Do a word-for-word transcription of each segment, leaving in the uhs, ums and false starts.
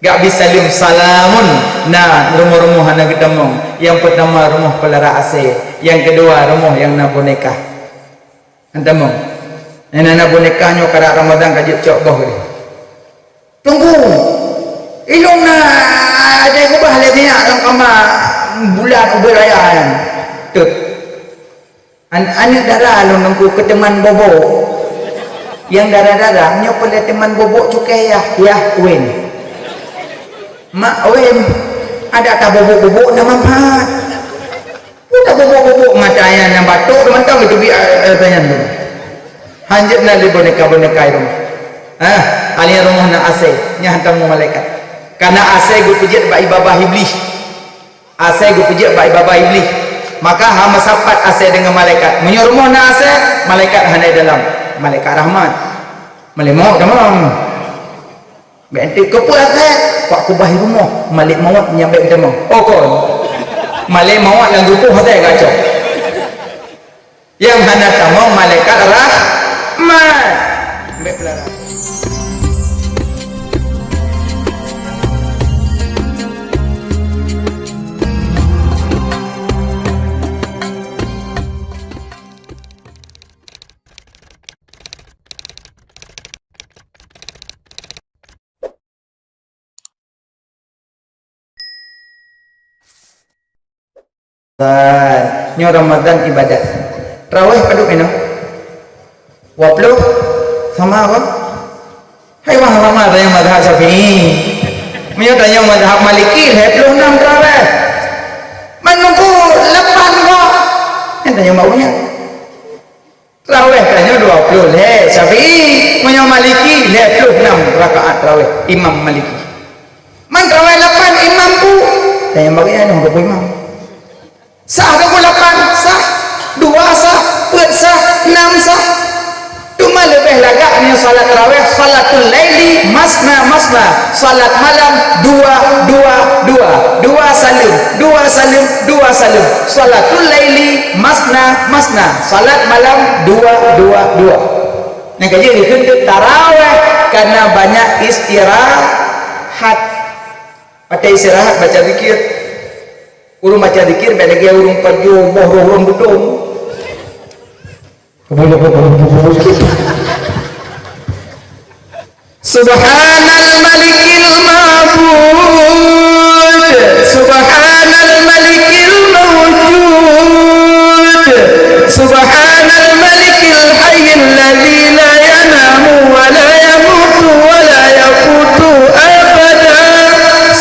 Gak bi saleuem, salamun, na rumoh-rumoh hana geutamong. Nyang peutama rumoh peulara asèe, nyang keudua rumoh nyang na boneka. Hana tamong. Nyang na boneka nyoe karab Ramadan ka jeuet cok boh geuh. Teungku, ilôn na até keubah lé minyak lam kama bula keubeue raya nyan. Tut. An-, aneuk dara lôn Teungku keuteuman bobok. Nyang dara-dara, nyoe peureulèe teuman bobok cukai yah, yah wen. Mak wen, adak tabobok-bobok na manfaat. Peue tabobok-bobok mata nyan nyang batuk mantong geuteubiet, eh, eh, nyan tu. Hanjeuet na lé boneka-boneka i rumoh. Hah, aléh rumoh na asèe, nyan hantom malaikat. Kana asèe geupeujeuet bak ié babah Iblih. Asèe geupeujeuet bak ié babah Iblih. Maka hana meusapat asèe deungon malaikat. Meunyoe rumoh na asèe, malaikat hana i dalam. Malaikat rahmat. Malaikat maut tamong. Bèk enti keupeue asèe, bak keubah i rumoh, malaikat maut nyang bèk tamong. Oh kon. Malaikat maut nyang geupoh asèe gacok. Nyang hana tamong malaikat rahmat. Bèk peulara. Nyoe Ramadan ibadat. Tarawèh padum inoe? Dua ploh? Sama kon? Hai, wah, sama tanyoe mazhab Syafi'i. Meunyoe tanyoe mazhab Maliki, lhèe ploh nam tarawèh. Man Teungku lapan kon? Nyan tanyoe mak unya. Tarawèh tanyoe dua ploh lhèe, Syafi'i. Meunyoe Maliki, lhèe ploh nam rakaat tarawèh Imam Maliki. Man tarawèh lapan Imam bu. Tanyoe bagi nyoe dua ploh Imam. Sah dua ploh lapan, sah. Dua sah, peuet sah, nam sah. Teuma leubeh lagak nyoe salat tarawèh, salatul laili masna masna. Salat malam dua, dua, dua. Dua saleuem, dua saleuem, dua saleuem. Salatul laili masna masna. Salat malam dua, dua, dua. Nyang ka jeuet geukheun tarawèh kana banyak istirahat. Watèe istirahat baca zikir. Ureueng baca zikir bèk lagèe ureueng pajoh boh roh ureueng beutôi. Subhanal Malikil Ma'bud, Subhanal Malikil Mawjud, Subhanal Malikil Hayyil Ladzi la yanamu wa la yamutu wa la yafutu abada.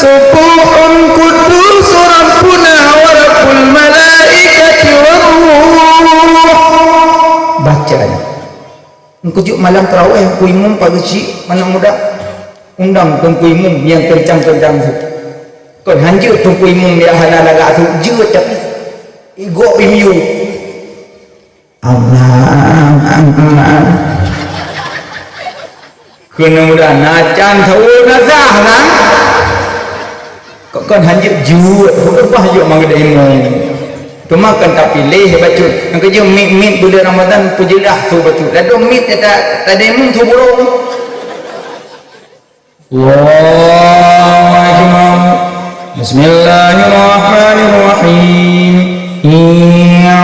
Subbuhun Quddusun Rabbuna wa Rabbul Malaikati war Ruh. Baca. Meukujok malam tarawèh, Teungku Imum pageue cit, manok muda. Undang Teungku Imum nyang keuncang-keuncang su. Kon hanjeuet Teungku Imum nyang hana lagak su, jeuet tapi. Igok bimiyueb. Allah, Allah. Keuneuk muda na can saweue na sah kan? Kok kon hanjeuet jeuet, hukeuh bah jeuet mangat imum. Teuma kan tapiléh bacut. Nyang keujeuet miet-miet buleuen Ramadan peujeulaih su bacut. Ladôm miet ta-, tadémum su burông. Allahu Akbar. Bismillahirrahmanirrahim. Iya.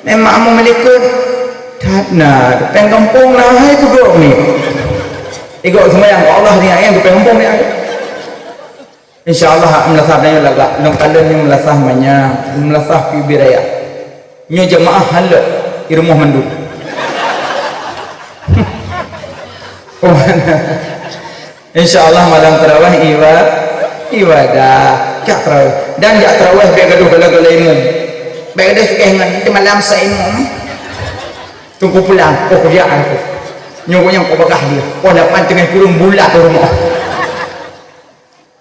Memang mau melikot. That na, péng gampông na hai peugok ni. Igok seumayang keu Allah ni, nyang geupeuhempông ni. Insya Allah, meulasah tanyoe lagak. Lôn kalon nyoe meulasah manyang, meulasah pih ubé raya. Nyoe jeumaáh halot i rumoh mandum. Insya Allah, malam tarawih iba-, ibadah. Jak tarawih. Dan jak tarawih bèk gadoh galak-galak imum. Bèk gadoh cukèh ngon, "Nanti malam saya imum." Teungku pulang, oh, kuliah aku. Nyoe nyang kubagah dia. Oh, lapan teungoh kureueng bulat u rumoh.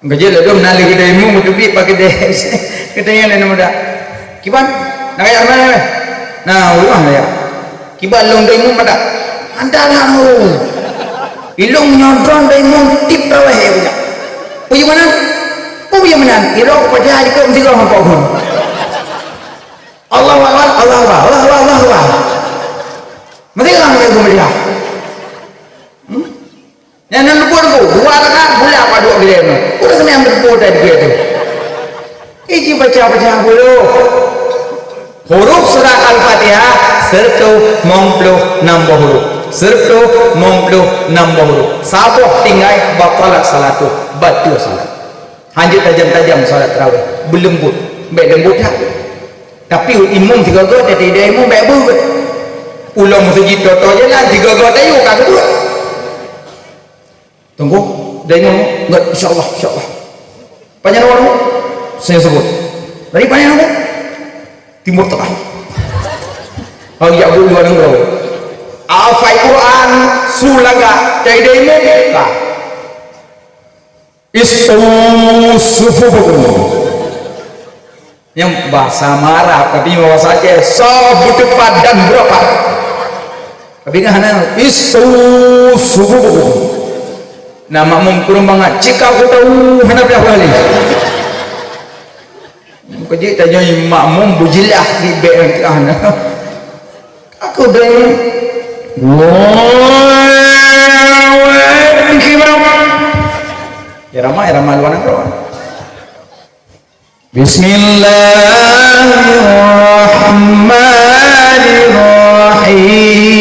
Geujeuet ladôm na lé keudè imum, beuteubiet bak keudè. Geutanyong lé aneuk muda, "Kiban, na kajak keunoe wéh?" "Na, u rumoh kajak." "Kiban lôn dè imum madak?" "Anda na, oh. Ilôn nyoe droen dè imum tiep trawéh ya punya." "Peue meunan? Peue meunan?" "Ilôn kupaja dikeue meusigoe ngon Pak Gun." Allahu Akbar, Allahu Akbar, Allahu Akbar, Allahu Akbar. Meusigoe ngon Pak Gun meusigoe. Hmm? Nyang nan luput tu, dua rakaat bulat padub geude nyoe. Ureueng seunang meuteupeu tadi geude tu. Iji baca-baca dulu. Huruf surah Al-Fatihah, sireutoh limong ploh nam boh huruf. Sireutoh limong ploh nam boh huruf. Saboh tinggai batalat salatuh, batal salat. Hanjeuet tajam-tajam salat tarawih, beuleumbot. Bèk leumbot that. Tapi imum sigoe-goe, teuti imum bèk beuet. Ulôn meuseujid toe-toe jalan, sigoe-goe tayue ka geuet. Teungku, dari mana? Enggak, insya Allah, insya Allah. Panjang nama kamu? Saya sebut. Dari mana kamu? Timur Tengah. Hari Abu luar negara. Hafai Quran, su lagak, cai dai mum, ka. Istawu sufufakum. Nyang bahasa Arab, tapi bahasa Aceh, soh beuteupat dan beurapat. Tapi kan hana, istawu sufufakum. Nah, makmum kurang bangat, cika aku tahu, hana payah balik. Kejut tanya makmum berjelas di bek yang tengah na. Aku dah Allahu Akbar. Ya ramai, ya ramai luar negara. Bismillahirrahmanirrahim.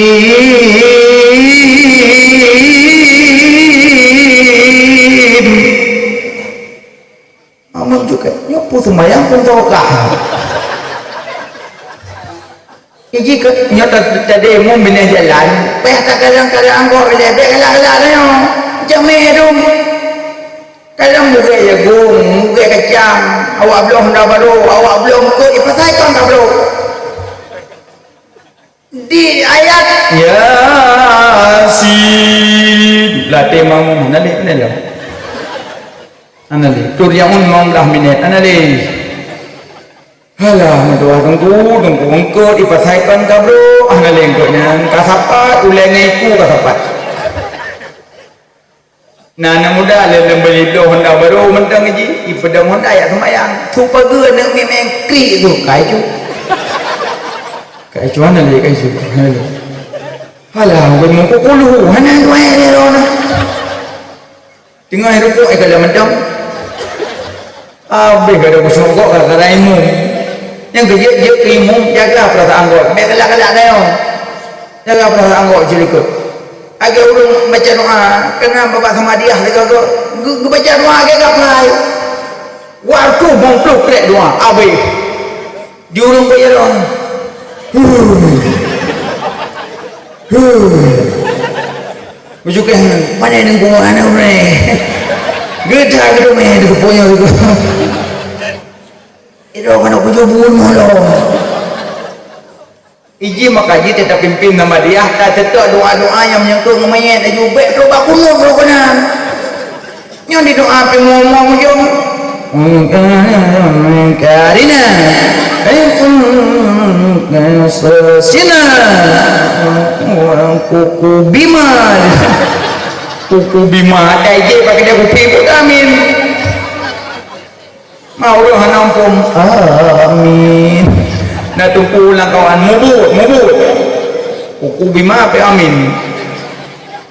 Amun juga, nyoe peue seumayang pun tokah. Iji ke, nyoe ta-, tadi mu binéh jalan, payah takarang-karang anggok ilèe, bèk galak-galak nyoe. Jamé dum. Kadang mugèe jagung, mugèe kacang, awak bloe honda barô, awak bloe eungkôt, ipasai kon ka bloe. Di ayat Yasin, latih makmum, hana lé, hana lé. Hana lé. Tur Yaun limong blah minét, hana lé. Halah, meudoa teungku, teungku eungkôt, ipasai kon ka bloe, hana lé eungkôt nyan, ka sapat, ulèe ngon iku ka sapat. Na aneuk muda lé lôn bri bloe honda barô mantong jih, ipeudong honda jak seumayang. Su pageue aneuk miet-miet krik tu, kai cu. Kai cu hana lé, kai cu. Hana lé. Halah, ban meukuku luhu, hana tuai lé droe na. Teungoh rukuk, eh, ka lheueh mantong. Habéh gata peuseungkok gara-gara imum. Nyang keujeuet-jeuet keu imum, jaga peurasaan gob. Bèk galak-galak dayong. Jaga peurasaan gob cit likot. Lagèe ureueng baca doa, keunan babah samadiyah lagèe gob. Geu-, geubaca doa lagèe gapai. Waktu muplôh krek doa, habéh. Di ureueng baca doa. Huh. Huh. Bujukeh, pane nangku aneuk ureueng? Geuda geuduek meh di keupunyueng tu. Itu kan aku jubun malam. Iji maka ji teuka pimpin Muhammadiyah, ka teutok doa-doa nyang menyangkut ngon manyét laju bèk trok bak kunut droe keunan. Nyoe di doa pih ngomong jong. Karina. Sina. Kuku bima. Kuku bima. Ada je pakai dia kupi pun amin. Ma ureueng hana muphom. Amin. Na teungku lam kawan mubuet, mubuet. Kuku bima pe amin.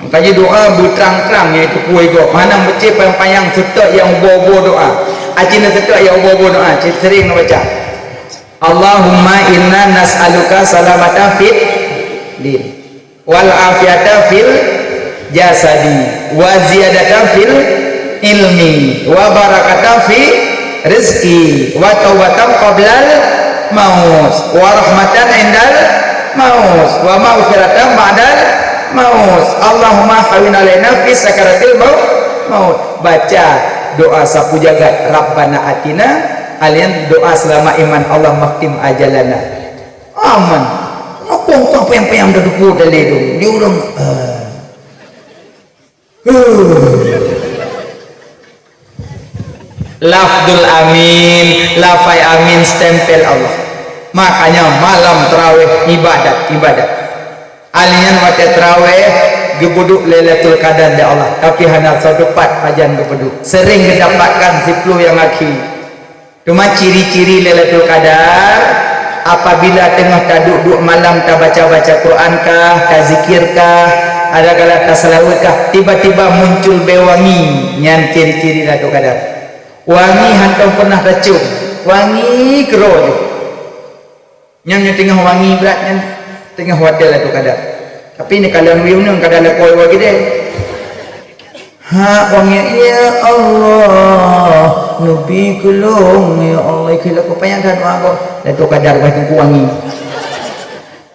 Maka ji doa beutrang-trang, yaitu kueh gob. Hana meucé panyang-panyang, seutôt nyang ubah-ubah doa. Aci na seutôt nyang ubah-ubah doa, cit sering na baca. Allahumma inna nas'aluka salamata fid din, wal afiata fil jasadi, wa ziyadata fil ilmi, wa barakata fi rizqi, wa taubatan qablal maut, wa rahmatan indal maut, wa maghfiratan ba'dal maut. Allahumma hawwin alaina fi sakaratil mau-, maut. Baca doa sapu jagat, Rabbana atina, alian doa selama iman, Allahumma khtim ajalana. Aman. Ngapong kong payang-payang dah duku dalé tu. Di urang, ah. Huh. Lafzul amin, lafai amin, stempel Allah. Makanya malam tarawih ibadat, ibadat. Alian watèe tarawih geupeuduek Lailatul Qadar di Allah, tapi hana soe teupat pajan geupeuduek. Sering geudapatkan siploh nyang akhé. Teuma ciri-ciri Lailatul Qadar, apabila teungoh taduek-duek malam tabaca-baca Quran kah, tazikir kah, Ada kala taseulaweuet kah, tiba-tiba muncul bée wangi, nyan ciri-ciri Lailatul Qadar. Wangi hantom peunah tacium, wangi keudroe jih. Nyan nyang teungoh wangi brat nyan, teungoh watée Lailatul Qadar. Tapi neukalon weueh nyoe kada lakoe woe gidée. Ha, wangi, "Ya Allah, neubi keu lôn, ya Allah, ikheun lakoe panyang that wa gob." Lailatul Qadar bah teungku wangi.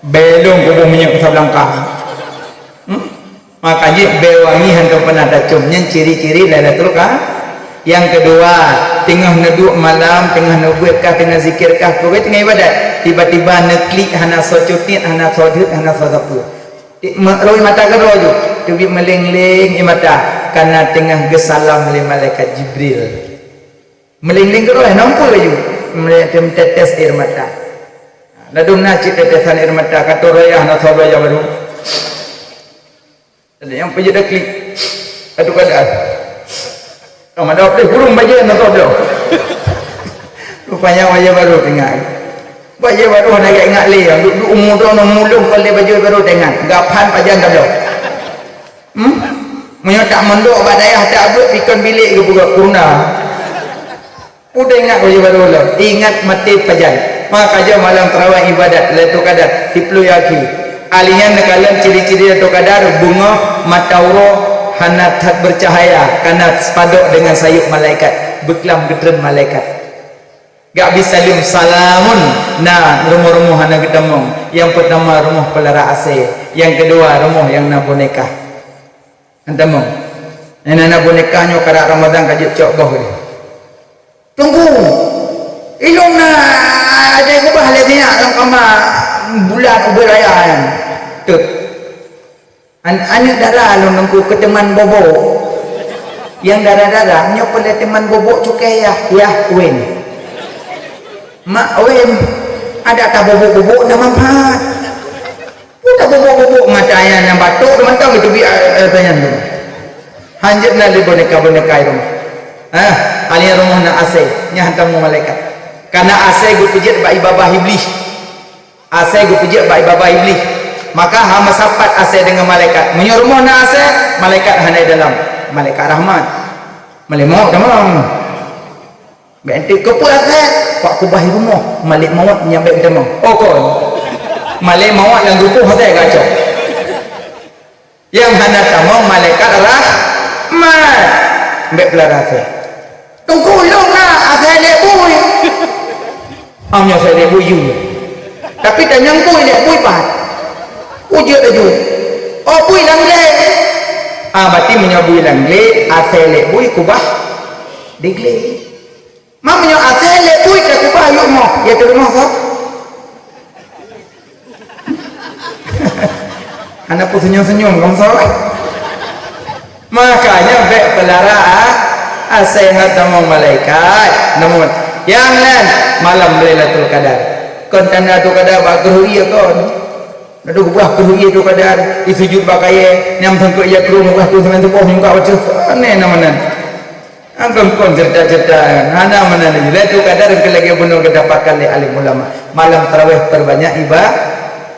Bée lôn kubu minyeuk sablangkah. Hmm? Maka jih bée wangi hantom peunah tacium. Nyan ciri-ciri Lailatul Qadar. Nyang keudua, teungoh neuduek malam, teungoh neubeuet kah, teungoh zikir kah, pokoknya teungoh ibadat, tiba-tiba neuklik hana soe cutiet, hana soe deuet, hana soe sapeue. Ti-, me-, rhoi mata keudroe ju, teubiet meuleng-leng ie mata, kana teungoh geusalam lé malaikat Jibril. Meuleng-leng keudroe, nampu laju. Meuleng-leng tetes air mata. Ladôm na cit tetesan air mata, ka troh rayah na saboh jak baru. Ada nyang peujeuet dah klik. Aduh, keadaan. Oh, mana boleh burung bajée na saboh. Rupanya bajée baru teuingat. Bajée baru hana ingat lé. Duk, duk umur droe mulung kon lé bajée baru teuingat. Gaphan pajan tabloe. Hmm? Meunyoe tak mondok bak dayah tak buet pikon bilék geupeugah kurna. Udeh ingat bajée baru lom, ingat maté pajan. Maka jeuet malam tarawih ibadat Lailatul Qadar, siploh yakin. Aliyan neukalon ciri-ciri Lailatul Qadar, beungoh mata uroe hana that bercahaya, kana sepadok dengan sayup malaikat, beuklam geutreun malaikat. Gak bisa lheueh salamun na rumoh-rumoh hana geutamong. Nyang peutama rumoh peulara asée, nyang keudua rumoh nyang na boneka. Antamong. Nyang na boneka nyoe karab Ramadan ka jeuet cok boh lé. Teungku, ilôn na ada gubah lé minyak lam kama bulan ubé raya nyan. Teuh. An-, aneuk dara lôn nungku keu teman bobok. Nyang dara-dara, nyoe peuleueh teman bobok cukai yah, yah wen. Mak wen, ada tabobok-bobok na manfaat. Peue tabobok-bobok mata nyan nyang batuk tu mantong geuteubiet, eh, eh, nyan tu. Hanjeuet na lé boneka-boneka i rumoh. Hah, aliyan rumoh na asée, nyan hantom malaikat. Kana asée geupeujeuet bak i babah Iblih. Asée geupeujeuet bak i babah Iblih. Maka hana meusapat asée deungon malaikat. Meunyoe rumoh na asée, malaikat hana i dalam. Malaikat rahmat. Malaikat maut tamong. Bèk enteuk keupeue asée, bak kubah i rumoh, malaikat maut nyang bèk tamong. Oh kon. Malaikat maut nyang geupoh asée gacok. Nyang hana tamong malaikat rahmat. Bèk peulara asée. Teungku lôn na asée lé bui. Am nyoe asée lé bui yue. Tapi tanyong bui lé bui pat. Ujeuet laju. Oh bui lam glé. Ah, berarti meunyoe bui lam glé, asée lé bui kubah di glé. Mak meunyoe asée lé bui ka kubah yue moh, ya teurimong soe? Hana peusenyum-senyum kamoe soe. Makanya bèk peulara asée ngon tamong malaikat. Namun nyang laén malam Lailatul Qadar. Kon tanda Lailatul Qadar bak keuruh ie kon. Ladôm geupeugah keuruh ie Lailatul Qadar, disujut bak kayèe, nyang teungku ia keuruh meupeugah tu seunang tuboh nyungka bacut. Aneh nama nan. Angkon kon cerita-cerita, hana meunan lé. Lailatul Qadar keu lagèe bunoe geudapatkan lé alim ulama. Malam tarawih perbanyak iba-,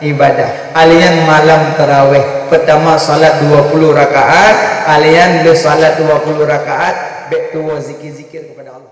ibadah. Aliyan malam tarawih. Pertama salat dua puluh rakaat, aliyan lheuh salat dua puluh rakaat, bèk tuwoe zikir-zikir kepada Allah.